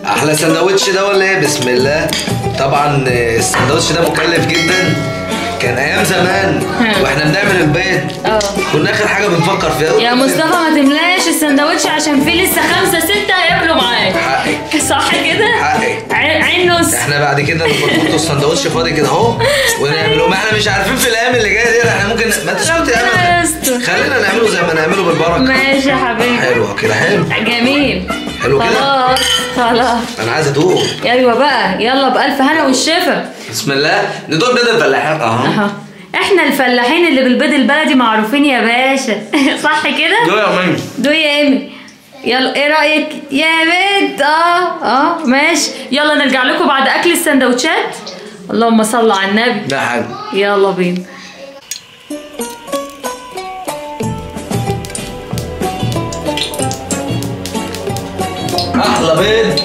احلى سندوتش ده ولا ايه؟ بسم الله. طبعا السندوتش ده مكلف جدا، كان ايام زمان واحنا بنعمل البيض كنا اخر حاجة بنفكر فيها. يا مصطفى ما تملاش السندوتش عشان في لسه 5 6 هياكلوا معاك. حقك صح كده؟ حقك. عين نص. احنا بعد كده نحط السندوتش فاضي كده اهو ونعمله، ما احنا مش عارفين في الايام اللي جاية دي احنا ممكن ما تسكت يا امل، خلينا نعمله زي ما نعمله بالبركة. ماشي يا حبيبي. حلو كده، حلو جميل، حلو كده. خلاص خلاص انا عايز ادوق. ايوه بقى، يلا بالف هنا والشفا. بسم الله. ندوق بيض الفلاحين اهو. احنا الفلاحين اللي بالبيض البلدي معروفين يا باشا. صح كده؟ دوق يا مامي، دوق يا ايمي. يلا ايه رايك يا بنت؟ ماشي. يلا نرجع لكم بعد اكل السندوتشات. اللهم صل على النبي. ده حاجة. يلا بينا. احلى بيض،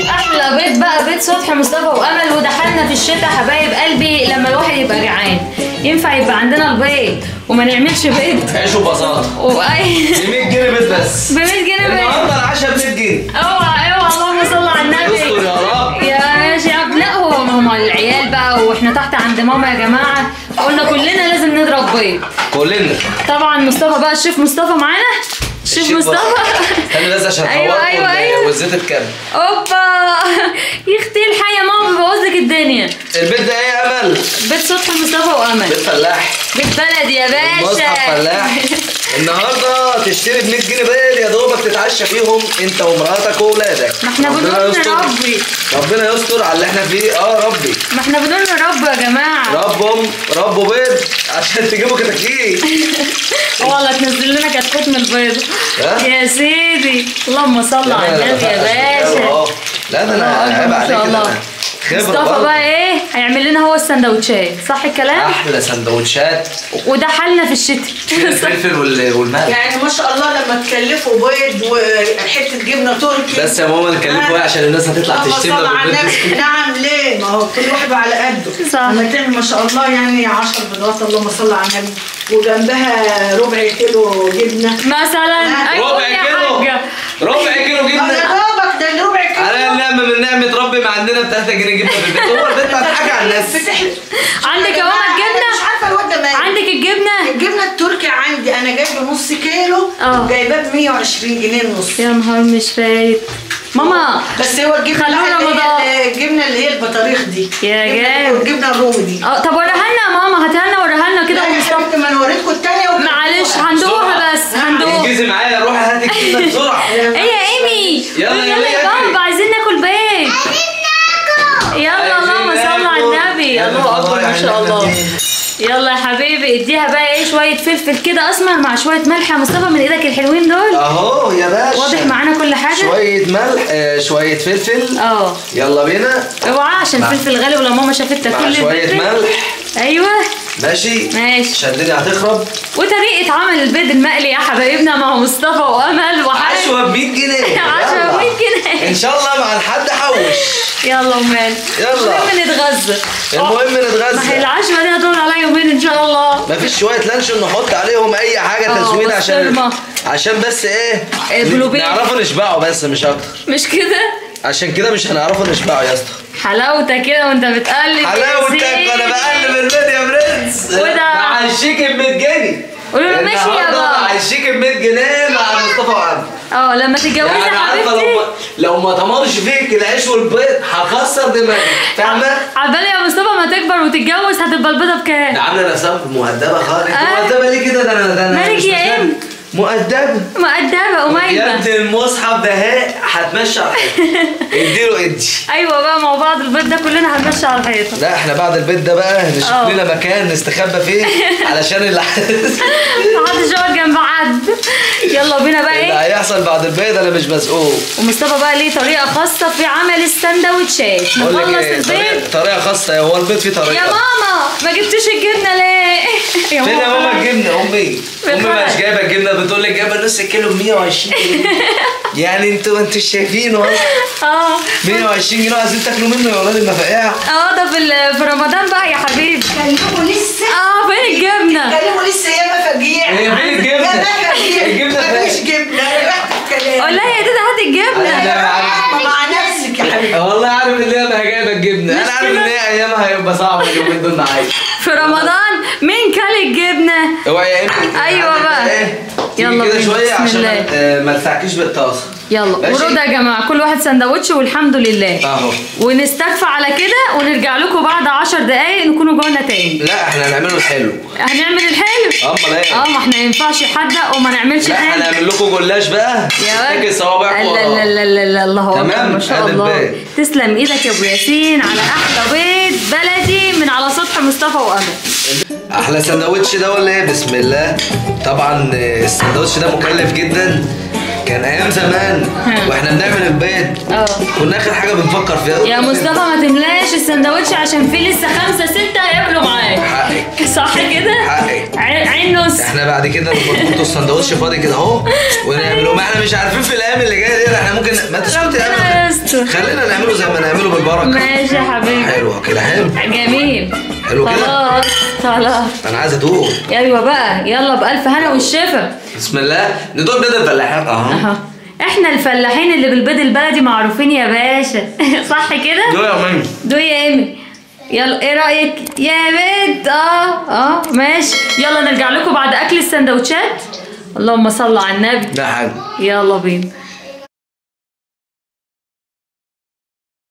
احلى بيض بقى بيض صبحي مصطفى وامل. وده حالنا في الشتاء حبايب قلبي، لما الواحد يبقى جعان ينفع يبقى عندنا البيض وما نعملش بيض؟ عيش وبساطة. ب 100 جنيه بيض بس. ب 100 جنيه بيض النهارده العشاء ب 100 جنيه. اوعى اوعى، اللهم صل على النبي. استر يا رب. يا ماشي يا عبد. لا هو ما هم العيال بقى واحنا تحت عند ماما يا جماعة، قلنا كلنا لازم نضرب بيض كلنا. طبعا مصطفى بقى، الشيف مصطفى معانا، الشيف مصطفى. استني بس عشان ايوه ايوه ايوه والزيت اتكب. اوبا يا اختي الحية ماما بيبوظ لك الدنيا. البيت ده ايه يا امل؟ بيت صبحي مصطفى وامل. بيت فلاح، بيت بلدي يا باشا، مصحف فلاح. النهارده تشتري ب 100 جنيه بيض يا دوبك تتعشى فيهم انت ومراتك واولادك. ما احنا بنقول نربي، ربنا يستر على اللي احنا فيه. ربي، ما احنا بنقول نربي يا جماعة. ربهم ربوا بيض عشان تجيبوا كتاكيت. والله تنزل لنا كتكوت من البيض يا سيدي. اللهم صل على النبي يا باشا. لا ده انا عيب عليك كده. مصطفى بقى ايه هيعمل لنا هو السندوتشات، صح الكلام؟ احلى سندوتشات، وده حالنا في الشتاء. الفلفل والملح يعني ما شاء الله. لما تكلفوا بيض وحتة جبنه تركي بس يا ماما نكلفوا ايه عشان الناس هتطلع تشتمنا بالبيض. نعم ليه؟ ما هو كل واحد على قده. صح. لما تعمل ما شاء الله يعني 10 بيضات اللهم صل على النبي، وجنبها ربع كيلو جبنه مثلا. ايوه ربع كيلو، ربع كيلو جبنه يا دوبك ده ربع كيلو. على النعمة من نعمه ربي ما عندنا ب 3 جنيه جبنه في البيت. هو البيت هتضحك على الناس. عندك يا ماما الجبنة؟ مش عارفه الواد ده ماله. عندك الجبنة؟ الجبنة التركي عندي انا، جايبه نص كيلو وجايباه ب 120 جنيه النص. يا نهار مش فايت ماما. بس هو الجبنة الجبنة اللي هي البطاريخ دي يا جامد، الجبنة الرومي دي. طب وريها لنا يا ماما، هاتها لنا وريها لنا كده. لا يا حبيبتي ما انا وريتكم الثانية. معلش هندوقها بس، هندوقها. انجزي معايا، روحي هاتي الجبنة بسرعة. ايه يا ايمي؟ يلا يا بابا عايزين ناكل بيض. يلا اللهم صل على النبي. الله اكبر ما شاء الله. يلا يا حبيبي اديها بقى ايه شوية فلفل كده اسمر مع شوية ملح يا مصطفى من ايدك الحلوين دول اهو يا باشا. واضح معانا كل حاجة، شوية ملح شوية فلفل. يلا بينا. اوعى عشان الفلفل غالي ولو ماما شافتك كل شوية ملح. ايوه ماشي ماشي عشان الدنيا هتخرب. وطريقه عمل البيض المقلي يا حبايبنا مع مصطفى وامل وحاج. عشوه ب 100 جنيه. عشوه ب 100 جنيه ان شاء الله مع الحد حوش. يلا ومال، يلا المهم نتغذى. المهم نتغذى. ما هي العشوه دي هتقعد عليا يومين ان شاء الله. مفيش شوية لانشون نحط عليهم اي حاجة تزويد عشان بس ايه نعرفوا نشبعوا بس مش اكتر. مش كده؟ عشان كده مش هنعرفوا نشبعوا يا اسطى. حلاوتك كده وانت بتقلب. حلاوتك وانا بقلب البيض يا برنس. بعشيك ب 100 جنيه. قولوا له ماشي يا بابا. بعشيك ب 100 جنيه مع مصطفى وعبد. لما تتجوزي يا حبيبتي لو ما طمرش فيك العيش والبيض هخسر دماغك، فاهمه؟ عبالي يا مصطفى ما تكبر وتتجوز هتبقى البيضة بكام؟ ده عامله نفسها مؤدبة خالص. مؤدبة ليه كده؟ ده انا مالك يا ام؟ مؤدبة مؤدبة أميمة. يا ابن المصحف ده اهي هتمشي على الحيطة. اديله ادي. ايوه بقى مع بعض البيض ده كلنا هنمشي على الحيطة. لا احنا بعد البيض ده بقى نشوف لنا مكان نستخبى فيه علشان اللي محدش يقعد جنب حد. يلا بينا بقى. ايه اللي هيحصل بعد البيض انا مش مسؤول. ومصطفى بقى ليه طريقة خاصة في عمل السندوتشات. نخلص البيض. طريقة خاصة؟ هو البيض فيه طريقة؟ يا ماما ما جبتيش الجبنة ليه؟ فين يا ماما الجبنة؟ امي مش جايبة الجبنة، بتقول لك جايبه نص كيلو ب 120 جنيه. يعني انتوا شايفين اهو. 120 جنيه عايزين تاكلوا منه يا ولاد المفقاع. ده في رمضان بقى يا حبيبي. كلموا لسه. فين الجبنة؟ كلموا لسه يا مفاجيع. فين الجبنة؟ يا مفاجيع. مفيش جبنه. قول لها يا دادا هات الجبنة. هتبقى صعبة اليومين دول معايا في رمضان. مين كل الجبنة؟ اوعي يا امي. ايوه بقى يلا كده شوية عشان ما تسعكيش بالطاسه. يلا ورده يا جماعة، كل واحد سندوتش والحمد لله اهو. ونستكفى على كده ونرجع لكم بعد 10 دقايق نكونوا جوعنا تاني. لا احنا هنعمله الحلو. هنعمل الحلو؟ امال ايه؟ ما احنا ما ينفعش حدق وما نعملش حاجة. لا هنعمل لكم جلاش بقى. يا صوابعكم. لا لا لا لا الله اكبر ما شاء الله. تسلم ايدك يا ابو ياسين على احلى بيض بلدي من على سطح مصطفى وامل. احلى سندوتش ده ولا ايه؟ بسم الله. طبعا السندوتش ده مكلف جدا، كان ايام زمان واحنا بنعمل البيض كنا اخر حاجة بنفكر فيها. يا مصطفى ما تملاش السندوتش عشان في لسه 5 6 هياكلوا معاك. حقك صح كده؟ حقك. عين نص. احنا بعد كده نحط السندوتش فاضي كده اهو ونعمله. ما احنا مش عارفين في الايام اللي جاية دي احنا ممكن ما تسكتي يا امل، خلينا نعمله زي ما نعمله بالبركة. ماشي يا حبيبي. حلو كده، حلو جميل، حلو كده. خلاص خلاص انا عايز ادوق. ايوه بقى، يلا بالف هنا والشفا. بسم الله. ندوق بيض الفلاحين اهو. احنا الفلاحين اللي بالبيض البلدي معروفين يا باشا. صح كده؟ دوق يا مامي. دوق يا ايمي. يلا ايه رايك يا بنت؟ ماشي. يلا نرجع لكم بعد اكل السندوتشات. اللهم صل على النبي. ده حاجة. يلا بينا.